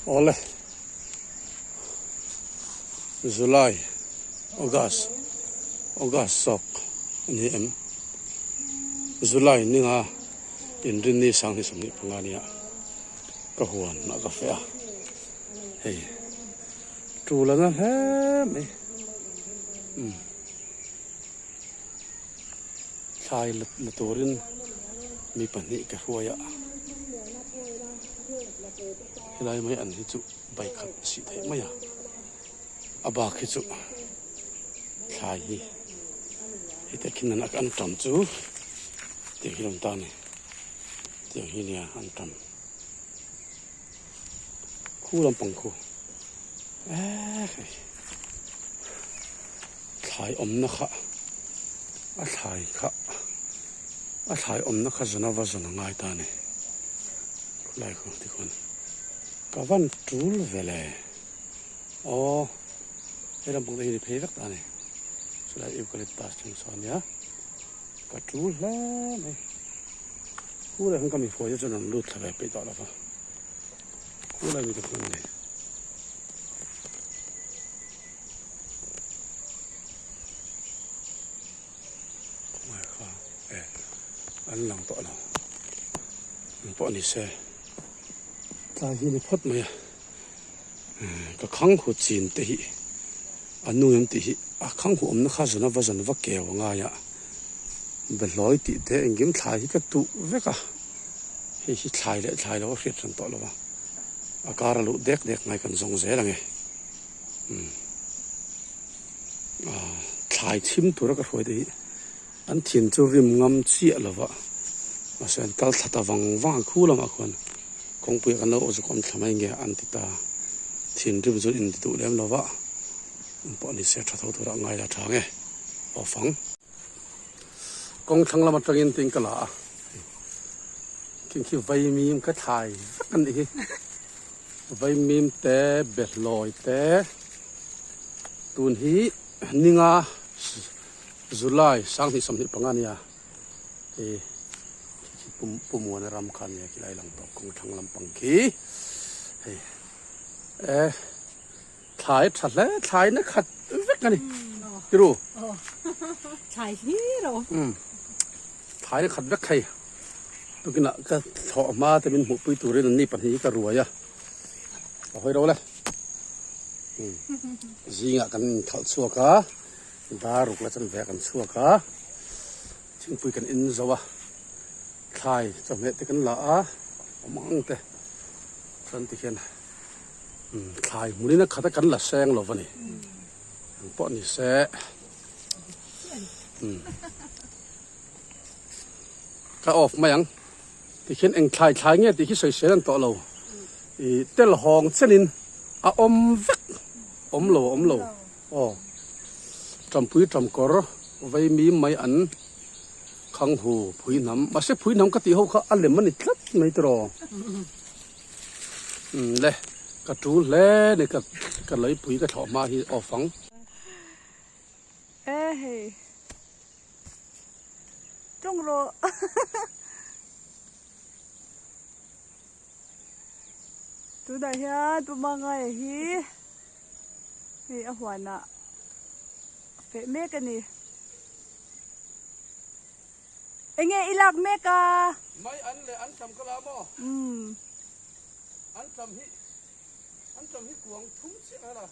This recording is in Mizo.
Awle July August August zawk a ni em July ninga inrinni sanghnih 25 nia ka huan a ka feh a hei tul a na hle mai umm. Thlai la turin mi pahnih ka hruai a, helai mai an hi chu bike khat a sih theih mai a, a bak hi chu thlai hi heti khin an an tam chu tiang hi a awm ta a ni, tiang hi nia an tam khu lampang khu eee hei. Thlai awmna kha a thlai kha a thlai awmna kha zan ava zan a ngai ta a ni khulai khaw tikhawn ka van tul ve le aw he lampang te hi ni phei vek ta a ni chulai eucalyptus te ang saw a nia ka tul hle mai khulai khan ka mi hruai te chuan an lut thla ve peih tawh lo va khulai mi te pawh an ni. Khawngaih kha e an lang tawh lo ang pawh ni se tlai hi ni phawt mai a ka khang hu chin te hi a nung em tih hi a khang hu awmna kha zan ava zan va keu a ngai a behlawi tih te engkim thlai hi ka tuh vek a hei hi thlai leh thlai lo a hriat hran tawh lo a a kar a luh dek dek mai kan zawng zel ang e. Thlai chhim tura ka hruai te hi an thin chu rim ngam chiah lo va mahse an kal thla ta vang vang a khu lamah khuan kawngpuiah kan lo awh chu ka awm thla mai nge an ti ta thin rim chu an inti duh lem lo va an pawh ni se tha tho tura a ngai la tha nge aw fang. Kawng thlang lam atangin tin ka la a khing khi vaimim ka thlai vek a nih hi. Vaimim te, behlawi te, tun hi ninga July 2025 a nia hei khi Pumuana ram kha nia khilai lang tawh kawng thlang lampang khi hei e thlai tha hle thlai na khat vek a ni tiru thlai hlir a awm thlai na khat vek thei. Tukinah ka thlawh hma te min hmuhpui turin an ni pahnih hi ka ruai a, ka hawi ro le. Zingah kan inkhalh chhuak a, dar ruk la chan ve kan chhuak a, thingpui kan in zo a, thlai chawhmeh te kan la a, awm ang te chuan tikhian thlai hmunin a khat a kan la seng lo va ni. Ang pawh ni se. Ka off mai ang. Tikhian eng thlai thlai nge tih khi sawisel an tawh lo. Ih tel hawng chenin a awm vek. Awm lo a awm lo. Aw. Tampui tamkawr vei mim mai an khang hu phui hnam. Mahse phui hnam ka tih ho kha a lem a ni tlat mai tiraw. Umm le ka tul hle ni ka ka leipui ka thlawh hma hi off ang. E hei. Tawng rawh. Tunah hian Pu Mangaia hi hei a huanah feh mek a ni. Enge i lak mek a? Mai an leh an tam ka la maw? Umm. An tam hi an tam hi kuang thum chiah a la.